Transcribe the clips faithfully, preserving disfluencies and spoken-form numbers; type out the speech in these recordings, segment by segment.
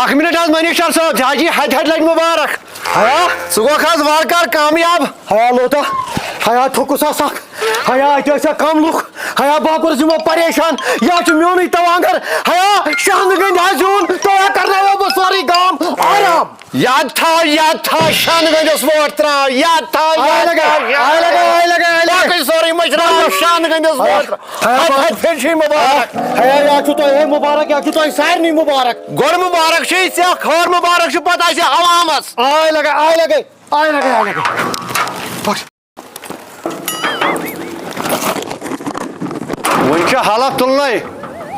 اکھ منٹ حظ، منسٹر صٲب، جاجی ہتہِ ہتہِ لٹہِ مبارک۔ ہیا، ژٕ گوکھ حظ وارٕ کارٕ کامیاب۔ ہیا لوتا، ہیا تھوٚکُس ہا سکھ، ہیا اتہِ ٲسۍ ہا کم لُکھ، ہیا بہٕ ہا کوٚرُس یِمو پریشان، یا چھُ میونُے تَوانگر، ہیا شہنہٕ گٔنٛدۍ حظ زیوٗن، تۄہہِ ہا کرناوو بہٕ سورُے گام آرام۔ یاد تھاو، یاد تھاو، شہنہٕ گٔنٛدِس ووٹ تراو، یاد تھاو، آے یاد لگے، تھاو، آے لگے، آے لگے، آے لگے۔ باقٕے سورُے مٔشراو، شہنہٕ گٔنٛدِس ووٹ تراو۔ ہیا، ہتہِ ہتہِ پھِرِ چھُے مبارک۔ ہیا، یا چھُ تۄہہِ مبارک، یا چھُ تۄہہِ سارنٕے مبارک۔ گۄڈٕ مبارک چھُے ژےٚ، خٲر مبارک چھُ پتہٕ اَسہِ عوامس۔ آے لگے، آے لگے، آے لگے، آے لگے۔ پکھ۔ وۄنۍ چھُ حلف تُلنَے،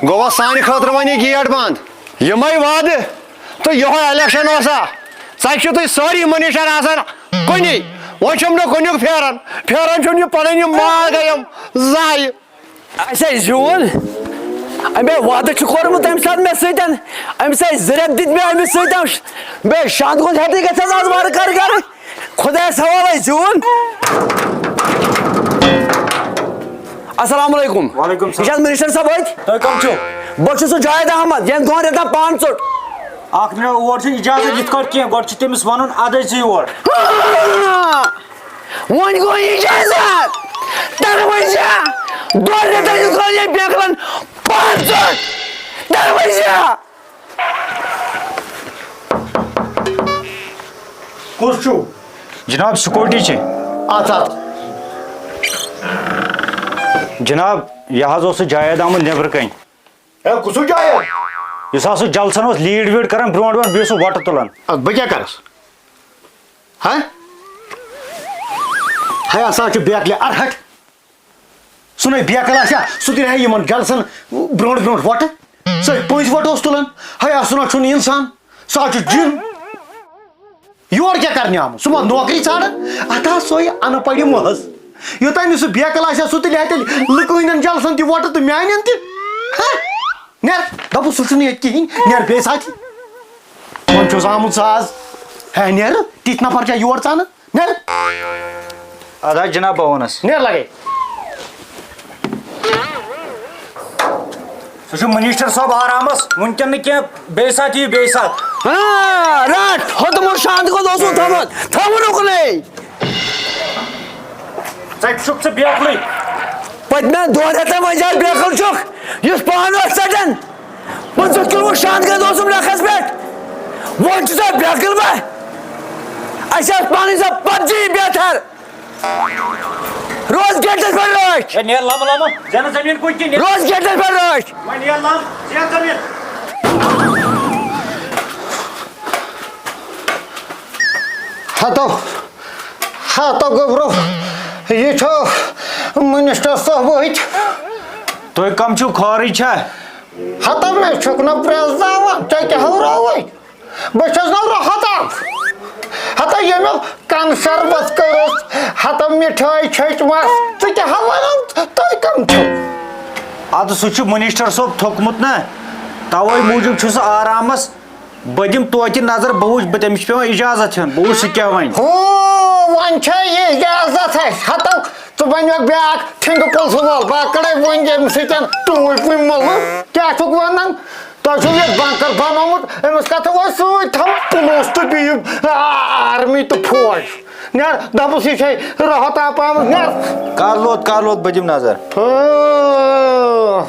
گوٚوا سانہِ خٲطرٕ وۄنۍ یہِ گیٹ بنٛد؟ یِمَے وعدٕ تہٕ یِہوٚے الیکشن اوسا؟ ژَکہِ چھِو تُہۍ سٲری منسٹر آسان کُنی، وۄنۍ چھُم نہٕ کُنیُک پھیران، پھیران چھُم یہِ پنٕنۍ یِم ماز گٔیم ضایہِ۔ اَسہِ ہے زیوٗن۔ أمۍ ہے وعدٕ چھُ کوٚرمُت تَمہِ ساتہٕ مےٚ سۭتۍ۔ أمِس ہے زٕ رٮ۪تھ دِتۍ مےٚ أمِس سۭتۍ۔ بیٚیہِ شاندٕ کُن ہٮ۪تٕے گژھِ حظ آز وارٕ کارٕ گرٕ۔ خۄدایَس حوالَے زیوٗن۔ السلام علیکم۔ وعلیکم السلام۔ یہِ چھِ حظ منسٹر صٲب أتھۍ؟ تُہۍ کَم چھِو؟ بہٕ چھُس سُہ جاوید احمد، ییٚمۍ دۄہَن رٮ۪تَن پانہٕ ژوٚٹ۔ اَکھ مِنٹ، اور چھُ اِجازت یِتھ کٲٹھۍ کینٛہہ، گۄڈٕ چھُ تٔمِس وَنُن، اَدٕ حظ یہِ یور۔ وۄنۍ گوٚو اِجازت۔ دروازہ۔ دۄن رٮ۪تن ہٕنٛز گوٚو یہِ بیکلن پانٛژھ ژوٚٹ۔ دروازہ۔ کُس چھُو؟ جناب، سکیورٹی چھِ۔ اَتھ، اَتھ۔ جناب، یہِ حظ اوس سُہ جاوید احمد نیٚبرٕ کَنۍ۔ ہے، کُس ہیوٗ جاوید؟ یُس حظ سُہ جلسن اوس لیٖڈ ویٖڈ کران برونٛٹھ برونٛٹھ، بیٚیہِ سُہ وۄٹہٕ تُلان۔ اَدٕ بہٕ کیٛاہ کرس؟ ہہ؟ ہے، ہسا چھُ بیکلہِ ارہٹ۔ سُہ نے بیکل آسہِ ہا، سُہ تُلہِ ہا یِمن جلسن برونٛٹھ برونٛٹھ وۄٹہٕ۔ سُہ پٔنٛزۍ وۄٹہٕ اوس تُلان۔ ہے، سُہ نہ چھُنہٕ اِنسان، سُہ ہا چھُ جِن۔ یور کیٛاہ کرنہِ آمُت؟ سُہ ما نوکری ژھانٛڈان؟ اتھ ہا سۄے ان پڑھ محض۔ یوٚتام نہٕ سُہ بیکل آسہِ ہا، سُہ تُلہِ ہا تیٚلہِ لُکہٕ ہٕنٛدٮ۪ن جلسن تہِ وۄٹہٕ تہٕ میانٮ۪ن تہِ۔ ہہ؟ نیر، دوٚپُس، سُہ چھُنہٕ ییٚتہِ کِہیٖنۍ، نیر بیٚیہِ ساتہِ۔ وۄنۍ چھُس آمُت سُہ آز۔ ہے، نیر، تِتھۍ نفر چھا یور ژانان؟ نیر۔ اَدٕ حظ جناب، بہٕ وَنَس۔ نیر لگے۔ سُہ چھُ منسٹر صٲب آرامس، وٕنکٮ۪ن نہٕ کینٛہہ، بیٚیہِ ساتہٕ یِیِو، بیٚیہِ ساتہٕ۔ ہاں، رٹ، ہوٚتمُت شاندٕ کھۄتہٕ اوسُن تھوٚمُت، تھوٚوُن اُکنُے۔ ژٕ چھُکھ ژٕ بیکلٕے۔ پٔتمٮ۪ن دۄن رٮ۪تن منٛز یار بیکل چھُکھ، یُس پانہٕ ٲس ژٹان۔ پٕنٛژٕہ کِلوُن شاندٕ کھۄتہٕ اوسُم نکھس پٮ۪ٹھ۔ وۄنۍ چھُ سا بیکل بہ؟ اَسہِ ٲس پنٕنۍ سۄ پبجی بہتر۔ روز گیٹس پٮ۪ٹھ رٲچھ۔ ہے، نیر لمہٕ لمہٕ، زینہٕ زٔمیٖن کُنہِ تہِ، نیر۔ روز گیٹس پٮ۪ٹھ رٲچھ۔ وۄنۍ نیر لمہٕ، زین زٔمیٖن۔ ہتو، ہتو گوٚبرو، یہِ چھُ منسٹر صٲب أتھۍ۔ تُہۍ کم چھِو، خٲرٕے چھا؟ ہتو، مےٚ چھُکھ نہٕ پرٛزناوان، ژےٚ کیٛاہ ہاوراوے؟ بہٕ چھَس نہٕ راحت آب۔ ہتا ییٚمیُک کَن شربت کٔرٕس، ہتا مِٹھٲے چھٔچمَس، ژٕ کیٛاہ ہا وَنان؟ تُہۍ کَم چھِو؟ اَدٕ سُہ چھُ منسٹر صٲب تھوٚکمُت نا، تَوَے موٗجوٗب چھُ سُہ آرامَس۔ بہٕ دِمہٕ توتہِ نظر، بہٕ وٕچھٕ، بہٕ، تٔمِس چھُ پٮ۪وان اِجازت ہیوٚن، بہٕ وٕچھٕ سُہ کیٛاہ وَنہِ۔ ہو، وۄنۍ چھےٚ یہِ اِجازت اَسہِ۔ ہتا ژٕ بَنیوکھ بیٛاکھ ٹھِنٛگہٕ پُلسہٕ وول، بہٕ کَڑَے وۄنۍ ییٚمہِ سۭتۍ ٹوٗپۍ مٕلہٕ۔ کیٛاہ چھُکھ وَنان؟ تۄہہِ چھُو یہِ بنکر بنومُت، أمِس کتھ وۄنۍ سۭتۍ تھاوُن پُلوس تہٕ بیٚیہِ آرمی تہٕ فوج۔ نیر، دَپُس یہِ چھے راحت آپ آمٕژ، نیر۔ کر لوت، کر لوت، بہٕ دِمہٕ نظر۔ ہٲں۔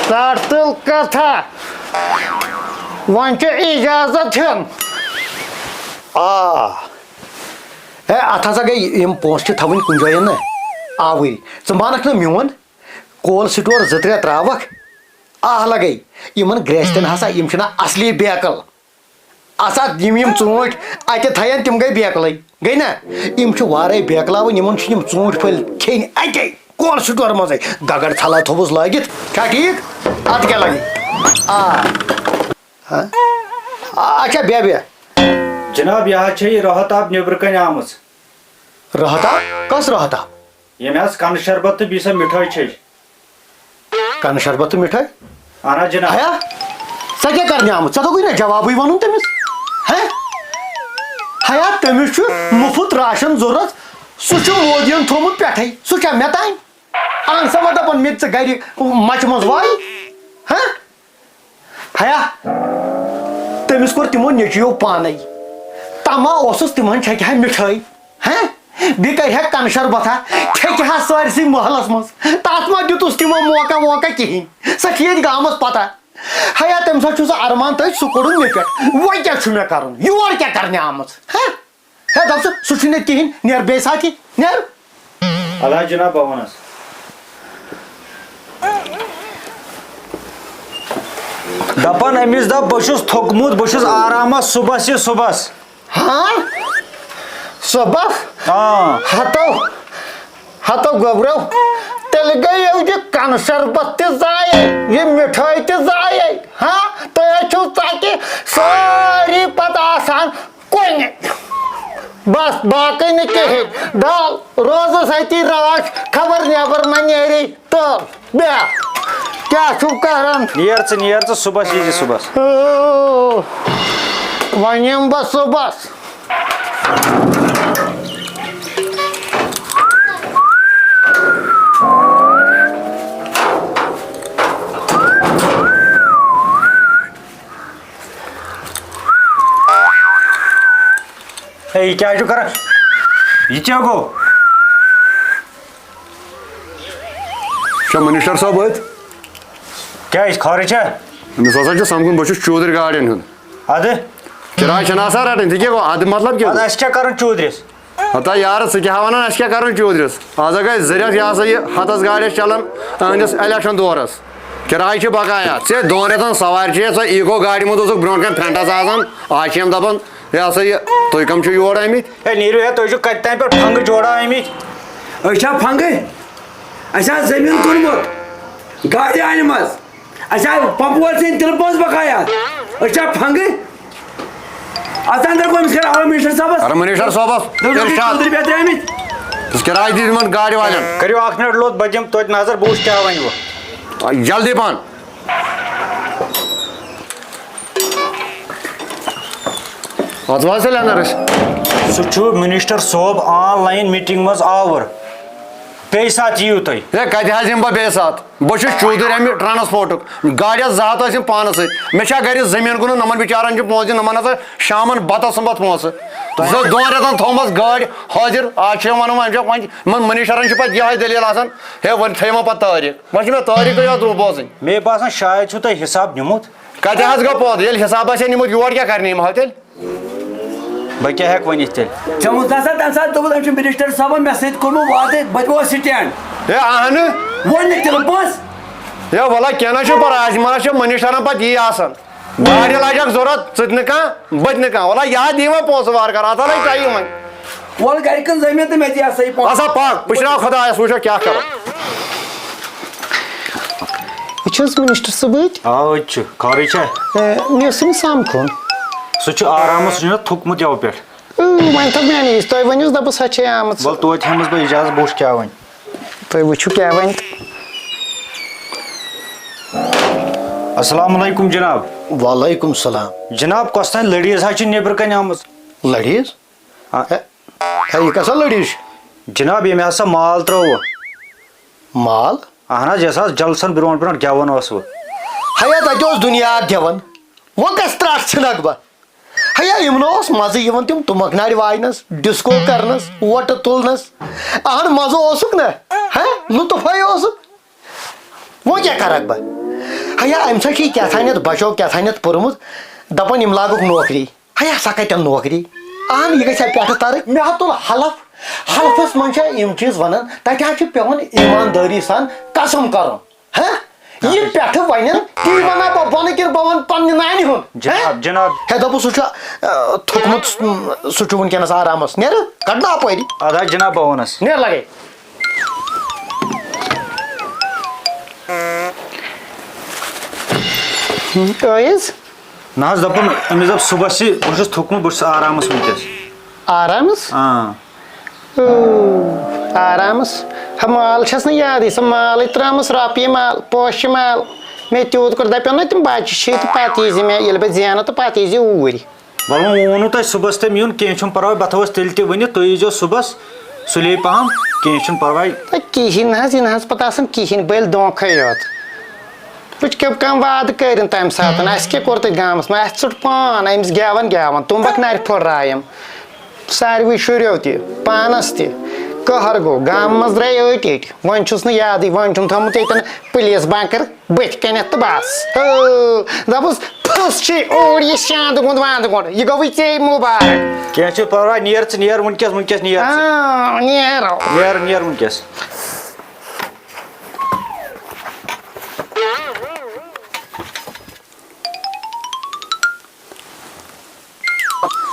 ژَٹ تُل کتھا۔ وۄنۍ چھُ اجازت ہیوٚن۔ آ۔ ہے، اتھ ہسا گٔے یِم پونٛسہٕ چھِ تھاوٕنۍ کُنہِ جایہِ نہ آوٕرۍ۔ ژٕ مانکھ نہٕ میون؟ کولڈ سٹور زٕ ترٛےٚ ترٛاوَکھ، آہ لگے۔ یِمن گرٛیستٮ۪ن ہسا، یِم چھِنہ اصلی بیکل۔ اسا یِم یِم ژوٗنٛٹھۍ اتہِ تھاین، تِم گٔے بیکلٕے، گٔے نہ؟ یِم چھِ وارے بیکلاوٕنۍ، یِمن چھِ یِم ژوٗنٛٹھۍ پھٔلۍ کھیٚنۍ اتے کولڈ سٹور منٛزے۔ گگر ژھلا تھوٚوُس لٲگِتھ، چھا ٹھیٖک؟ اتھ کیٛاہ لگہِ؟ آ۔ ہاں؟ آ، اچھا، بیٚہہ، بیٚہہ۔ جناب، یہِ حظ چھےٚ یہِ راحت آب نیٚبرٕ کنہِ آمٕژ۔ راحت آب؟ کۄس راحت آب؟ ییٚمہِ حظ کنہٕ شربت تہٕ بیٚیہِ سۄ مِٹھٲے چھے۔ کنہٕ شربت تہٕ مِٹھٲے؟ اہن حظ جناب۔ ہیا، ژےٚ کیٛاہ کرنہِ آمُت؟ ژےٚ دوٚپُے نہ جوابٕے وَنُن تٔمِس۔ ہے؟ ہیا، تٔمِس چھُ مُفت راشن ضروٗرت۔ سُہ چھُ مودیَن تھوٚومُت پٮ۪ٹھَے۔ سُہ چھا مےٚ تام؟ اہن سا وۄنۍ دَپان مےٚ تہِ ژٕ گرِ مَچہِ منٛز وایہِ۔ ہہ؟ ہیا، تٔمِس کوٚر تِمو نیٚچویو پانے۔ تما اوسُس تِمن چھکہِ ہا مِٹھٲے، ہہ؟ بیٚیہِ کرِ ہا کنہٕ شربتھا، چھکہِ ہا سٲرسٕے محلس منٛز۔ تتھ ما دیُتُس تِمو موقع ووقع کِہینۍ؟ سۄ چھِ ییٚتہِ گامس پتہ۔ ہیا، تٔمۍ ساتہٕ چھُ سُہ ارمان تٔتھۍ، سُہ کوٚڑُن مےٚ پٮ۪ٹھ۔ وۄنۍ کیٛاہ چھُ مےٚ کرُن؟ یور کیٛاہ کرنہِ آمٕژ؟ ہہ؟ ہے، دپ ژٕ، سُہ چھُنہٕ ییٚتہِ کِہینۍ۔ نیر بیٚیہِ ساتھی، نیر۔ الحاظ جناب، بہٕ وَنَس۔ دَپان أمِس دَپ، بہٕ چھُس تھوٚکمُت، بہٕ چھُس آرامَس، صُبحَس یہِ صُبحَس۔ ہاں؟ صُبحَس؟ آ۔ ہَتو، ہَتو گوٚبرو، تیٚلہِ گٔیو یہِ کَنہٕ شربت تہِ ضایع، یہِ مِٹھٲے تہِ ضایع۔ ہاں؟ تُہۍ حظ چھِو ژَکہِ سٲری پَتہٕ آسان کُنہِ۔ بس، باقٕے نہٕ کِہیٖنۍ۔ ڈل، روزُس أتی راچھ، خبر نٮ۪بر ما نیرِ تہٕ بیٚہہ۔ کیٛاہ چھُو کران؟ نیر ژٕ، نیر ژٕ، صُبحس ییٖزِ صُبحس۔ او، وۄنۍ یِمہٕ بہٕ صُبحس۔ ہے، یہِ کیٛاہ چھُ کران؟ یہِ کیٛاہ گوٚو؟ چھا منسٹر صٲب أتھۍ؟ کیٛازِ، خٲرٕے چھا؟ أمِس ہسا چھُ سمکھُن، بہٕ چھُس چوٗدرِ گاڑٮ۪ن ہُنٛد۔ اَدٕ؟ کِراے چھَنہٕ آسان رَٹٕنۍ، تہِ کیٛاہ گوٚو؟ اَدٕ مطلب کیٛاہ اَدٕ گوٚو؟ اَسہِ کیٛاہ کَرُن چوٗدرِس؟ ہتا یارٕ، ژٕ کیٛاہ وَنان، اَسہِ کیٛاہ کَرُن چوٗدرِس؟ آز ہا گٔے زٕ رٮ۪تھ، یہِ ہسا یہِ ہَتَس گاڑِ اَسہِ چَلان أہٕنٛدِس الیکشن دورس۔ کِراے چھِ بقایا۔ ژےٚ دۄن رٮ۪تن سوارِ چھےٚ، ژےٚ ایٖکو گاڑِ منٛز اوسُکھ برونٛٹھ کَنہِ فرنٹس آسان، آز چھِ یِم دَپان، یہِ ہسا یہِ، تُہۍ کَم چھِو یور آمٕتۍ؟ ہے نیٖرِو ہے، تُہۍ چھِو کَتہِ تام پٮ۪ٹھ پھنٛگہٕ جوڑا آمٕتۍ؟ أسۍ چھا پھنٛگہٕ؟ اَسہِ آو زٔمیٖن کٕنمُت، گاڑِ اَنِمَژ۔ اچھا، پپور سٕنٛدۍ تِلہٕ پونٛسہٕ بقایا۔ أسۍ چھا پھنٛگہٕ؟ اَتھ اندر گوٚو أمِس کَرٕ آو منسٹر صٲبَس۔ کَرٕ منسٹر صٲبَس دَپُن، ارشاد۔ چوٗدرِ بیترِ آمٕتۍ۔ أسۍ کِراے دِتھ یِمَن گاڑِ والٮ۪ن۔ کٔرِو اَکھ مِنٹ لوٚت، بہٕ دِمہٕ توتہِ نظر، بہٕ وٕچھٕ کیٛاہ وَنہِ وۄنۍ۔ آ، جلدی پَہَن۔ اَتھ وَس تیٚلہِ اَندر أسۍ۔ سُہ چھُ منسٹر صٲب آن لاین میٖٹِنٛگ منٛز آوُر۔ بیٚیہِ ساتہٕ یِیِو تُہۍ۔ ہے، کَتہِ حظ یِمہٕ بہٕ بیٚیہِ ساتہٕ؟ بہٕ چھُس چوٗدٕرۍ اَمہِ ٹرانسپورٹُک۔ گاڑِ حظ زٕ ہَتھ ٲسِم پانَس سۭتۍ۔ مےٚ چھا گَرِ زٔمیٖن کٕنُن، یِمَن بِچارَن چھِ پونٛسہٕ دِنۍ، یِمَن ہسا شامَن بَتَس سُمبَتھ پونٛسہٕ۔ زٕ دۄن رٮ۪تَن تھٲومٕژ گاڑِ حٲضِر، آز چھِ یِوان وۄنۍ، وۄنۍ یِمَن منسٹرَن چھِ پَتہٕ یِہوٚے دٔلیٖل آسان، ہے، وۄنۍ تھٲیِو وۄنۍ پَتہٕ تٲریٖخ۔ وۄنۍ چھِ مےٚ تٲریٖخٕے یوت بوزٕنۍ۔ مےٚ باسان، شاید چھُو تۄہہِ حِساب نیُمُت۔ کَتہِ حظ گوٚو پوٚز؟ ییٚلہِ حِساب آسہِ ہے نیُمُت، یور کیٛاہ کَرنہِ یِمہٕ ہا تیٚلہِ؟ بہٕ کیٛاہ ہٮ۪کہٕ ؤنِتھ تیٚلہِ؟ ژےٚ ووٚنُتھ نہ سا تَمہِ ساتہٕ، دوٚپُتھ، أمۍ چھُ منسٹر صٲبَن مےٚ سۭتۍ کوٚرمُت وعدٕ، بہٕ دِمو سٹینڈ۔ ہے، اَہنہٕ۔ ووٚن نہٕ تِلہٕ پونٛسہٕ۔ ہے، وَلہ، کینٛہہ نہ چھُ پَرواے، اَسہِ ما چھِ منسٹرَن پَتہٕ یی آسان۔ گاڑِ لاجَکھ ضوٚرَتھ، ژٕ تہِ نہٕ کانٛہہ، بہٕ تہِ نہٕ کانٛہہ۔ وَلہ، یہِ ہا دِیہِ وۄنۍ پونٛسہٕ وارٕ کارٕ، اَتھ ہا لَگہِ ٹایم وۄنۍ۔ وَلہٕ، گَرِ کٕن زٔمیٖن تہٕ مےٚ دِ ہسا یہِ پونٛسہٕ۔ اَسا پَکھ، پُشراو خۄدایَس، وٕچھو کیٛاہ کَرو۔ یہِ چھِ حظ منسٹر صٲب أتۍ؟ آ، أتۍ چھُ۔ خٲرٕے چھا؟ اے، مےٚ اوس أمِس سمکھُن۔ سُہ چھُ آرامَس، سُہ چھُنہ تھوٚکمُت یَوٕ پٮ۪ٹھ۔ اۭں، وۄنۍ تھٲو میٛانے یِژھ، تۄہہِ ؤنِو، دَپُس، ہا چھے آمٕژ۔ وَلہٕ توتہِ ہٮ۪مَس بہٕ اِجازت، بہٕ وٕچھٕ کیٛاہ وَنہِ۔ تُہۍ وٕچھِو کیٛاہ وَنہِ تہٕ۔ السلام علیکم جناب۔ وعلیکم السلام۔ جناب، کۄس تام لٔڈیٖز حظ چھِ نیٚبرٕ کَنہِ آمٕژ۔ لٔڈیٖز؟ آ۔ ہے، ہے، یہِ کۄسا لٔڈیٖز چھِ؟ جناب، ییٚمۍ ہسا مال ترٛوو۔ مال؟ اہن حظ، یۄس حظ جلسن برونٛٹھ برونٛٹھ گٮ۪وان اوس وٕ۔ ہیا، تتہِ اوس دُنیا اکھ گٮ۪وان۔ وۄنۍ کۄس ترٛٹھ ژھٕنکھ بہٕ؟ ہیا، یِمن اوس مزٕ یِوان تِم تُمبکھ نارِ واینس، ڈسکو کرنس، وۄٹہٕ تُلنس۔ اہن، مزٕ اوسُکھ نہ؟ ہہ؟ لطف ہے اوسُکھ۔ وۄنۍ کیٛاہ کرکھ بہٕ؟ ہیا، امہِ سۭتۍ چھُ یہِ کیٛاہ تھانٮ۪تھ بچو کیٛاہ تھانٮ۪تھ پوٚرمُت، دپان یِم لاگُکھ نوکری۔ ہیا، سۄ کتٮ۪ن نوکری؟ اہن، یہِ گژھِ ہا پٮ۪ٹھٕ ترٕنۍ۔ مےٚ ہا تُل حلف۔ حلفس منٛز چھا یِم چیٖز ونان، تتہِ حظ چھُ پٮ۪وان ایٖماندٲری سان قسم کرُن۔ ہہ؟ یہِ پٮ۪ٹھٕ ونن، تی ونہٕ ہا بہٕ بۄنہٕ کِنہٕ بہٕ ونہٕ پننہِ نانہِ ہُنٛد؟ جناب، ہہ؟ جناب۔ ہے، دوٚپُس، سُہ چھُ، آ، تھوٚکمُت، سُہ چھُ وٕنکیٚنس آرامس۔ نیر، کڑ نہٕ اپٲری۔ ادا جناب، بہٕ ونس۔ نیر لگے۔ ٲیِز؟ نہ حظ، دَپُن، أمِس دوٚپ صُبحَس یہِ، بہٕ چھُس تھوٚکمُت، بہٕ چھُس آرامَس وٕنۍکٮ۪س۔ آرامَس؟ آ۔ او، آرامَس؟ ہا، مال چھَس نہٕ یادٕے، سۄ مالٕے ترٛٲومٕژ رۄپیہِ مال، پوشہِ مال۔ مےٚ تیوٗت کوٚر، دَپیو نہ تِم بَچہِ چھِ تہٕ پَتہٕ ییٖزِ مےٚ، ییٚلہِ بہٕ زینہٕ تہٕ پَتہٕ ییٖزِ اوٗرۍ۔ وَلہٕ وۄنۍ ووٚنوُ تۄہہِ صُبحَس تٔمۍ یُن، کینٛہہ چھُنہٕ پَرواے، بہٕ تھاوَس تیٚلہِ تہِ ؤنِتھ، تُہۍ ییٖزیو صُبحَس سُلے پَہَم، کینٛہہ چھُنہٕ پَرواے۔ تہٕ کِہیٖنۍ نہ حظ، یہِ نہ حظ پَتہٕ آسان کِہیٖنۍ، بٔلۍ دھونٛکھَے یوت۔ وٕچھ کٔم کٔم وعدٕ کٔرِن تَمہِ ساتہٕ۔ اَسہِ کیٛاہ کوٚر تَتہِ گامَس منٛز؟ اَسہِ ژوٚٹ پان أمِس گٮ۪وَن گٮ۪وَن، تُمبَکھ نَرِ پھوٚل رایَم۔ ساروٕے شُریو تہِ، پانَس تہِ، قہر گوٚو۔ گامہٕ منٛز درٛاے أٹۍ أٹۍ۔ وۄنۍ چھُس نہٕ یادٕے، وۄنۍ چھُم تھوٚمُت ییٚتٮ۪ن پُلیٖس بنکر بٔتھِ کَنٮ۪تھ تہٕ بَس۔ ہو، دوٚپُس، پھٕس چھے اوٗرۍ یہِ شاندٕ گُنٛد واندٕ گُنٛڈ۔ یہِ گوٚوُے ژےٚ مُبارک۔ کینٛہہ چھُنہٕ پَرواے، نیر ژٕ، نیر وٕنکیٚس، وٕنکیٚس نیر ژٕ۔ آ، نیرو۔ نیر، نیر وٕنکیٚس۔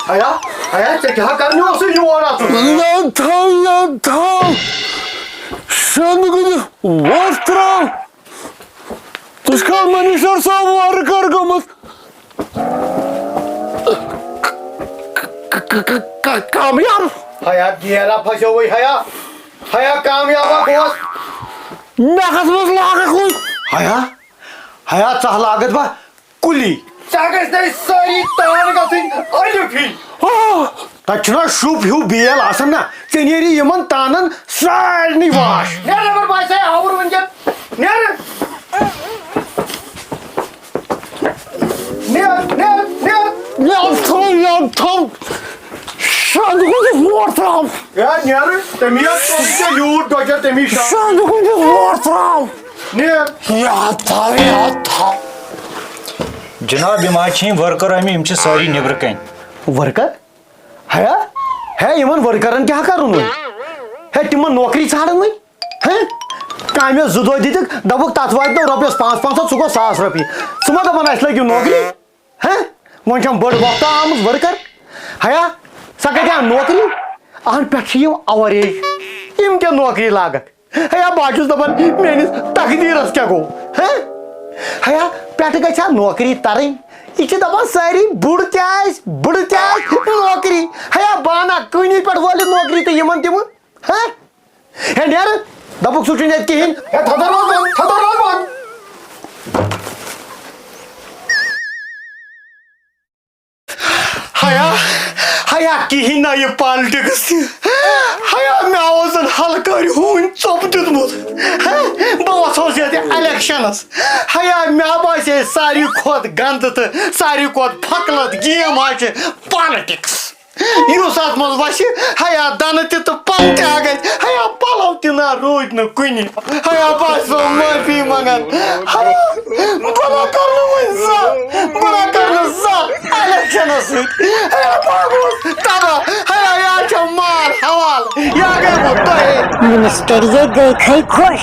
ہیا، ہیا، ژےٚ کیٛاہ کرنہِ اوسُے یور اَژُن؟ نہ تھاو، نہ تھاو۔ شاندٕ گُنٛڈ وۄٹھ ترٛاو۔ ژٕ چھُکھا منیجر صٲب وارٕ کار گوٚمُت؟ ک-، ک-، ک-، ک-، کامیاب؟ ہیا، گیرا پھسیووُے ہیا۔ ہیا، کامیابا گوس۔ مےٚ کتھ منٛز لاگکھ وۄنۍ؟ ہیا، ہیا، ژاہ لاگتھ با کُلی۔ ژےٚ گژھِ نَے سٲری تان گژھٕنۍ الف ہی۔ آ! تَتہِ چھُنہ شُپ ہیوٗ بیل آسان نہ، ژےٚ نیری یِمن تانن سارنٕے واش۔ نیرٕ نٮ۪بر، بہٕ آسے آوُر وٕنکٮ۪ن۔ نیرٕ۔ نیر، نیر، نیر۔ یَتھ تھاو، یَتھ تھاو۔ شاندٕ گوٚو یہِ ووٹ ترٛاو۔ ہے، نیرٕ، تٔمی حظ کوٚر ژےٚ یوٗت ڈۄجر، تٔمی شاندٕ۔ شاندٕ گوٚو یہِ ووٹ ترٛاو۔ نیر۔ یَتھ تھاو، یَتھ تھاو۔ جناب، یِم حظ چھِ یِم ؤرکر آمٕتۍ، یِم چھِ سٲری نیٚبرٕ کَنۍ۔ ؤرکر؟ ہیا، ہے، یِمن ؤرکرن کیٛاہ کرُن وۄنۍ؟ ہے، تِمن نوکری ژھانڈن وۄنۍ۔ ہے، کامہِ زٕ دۄہ دِتِکھ، دوٚپُکھ، تتھ واتہِ نہٕ رۄپیس پانٛژھ پانٛژھ ہتھ، سُہ گوٚو ساس رۄپیہِ۔ ژٕ ما دپان، اسہِ لٔگِو نوکری؟ ہے، وۄنۍ چھم بٔڑ وقتہ آمٕژ ؤرکر۔ ہیا، سۄ کتہِ اَنہِ نوکری؟ اہن پٮ۪ٹھ چھِ یِم اوریج، یِم کیٛاہ نوکری لاگکھ؟ ہیا، بہٕ حظ چھُس دَپان، میٛٲنِس تقدیٖرَس کیٛاہ گوٚو؟ ہہ؟ ہیا، پٮ۪ٹھٕ گژھِ ہا نوکری تَرٕنۍ۔ یہِ چھِ دَپان، سٲری بُڈٕ تہِ آسہِ، بُڈٕ تہِ آسہِ نوکری۔ ہیا، بہٕ اَنہٕ ہا کٲنی پٮ۪ٹھ وٲلِتھ نوکری تہٕ یِمَن دِمہٕ۔ ہہ؟ ہے، نیرٕ۔ دَپُکھ، سُہ چھُنہٕ ییٚتہِ کِہیٖنۍ۔ ہے، تھَدر روز بنٛد، تھَدر روز بنٛد۔ ہیا، ہیا کِہیٖنۍ نہ یہِ politics تہِ۔ ہیا مےٚ اوس زَن ہلکٲرۍ ہوٗنۍ ژوٚپ دیُتمُت۔ ہہ، بہٕ وَسہوس ییٚتہِ electionس۔ ہیا مےٚ باسے ساروی کھۄتہٕ گنٛدٕ تہٕ ساروی کھۄتہٕ پھۄکہٕ لد game حظ چھِ politics۔ یُس اَتھ منٛز وَسہِ، ہیا دَنہٕ تہِ تہٕ پَن تہِ ہا گژھِ۔ ہیا پَلو تہِ نہ روٗدۍ نہٕ کُنہِ۔ ہیا، بہٕ آسہٕ معٲفی منٛگان۔ ہیا، بہٕ نہ کرٕ نہٕ وۄنۍ زانٛہہ، بہٕ نہ کرٕ نہٕ زانٛہہ electionس سۭتۍ۔ ہیا، بہٕ گوس تباہ۔ ہیا، یا چھو مال حوال، یا گٔیوٕ تۄہے۔ Minister، یہ گٔے کھے خۄش۔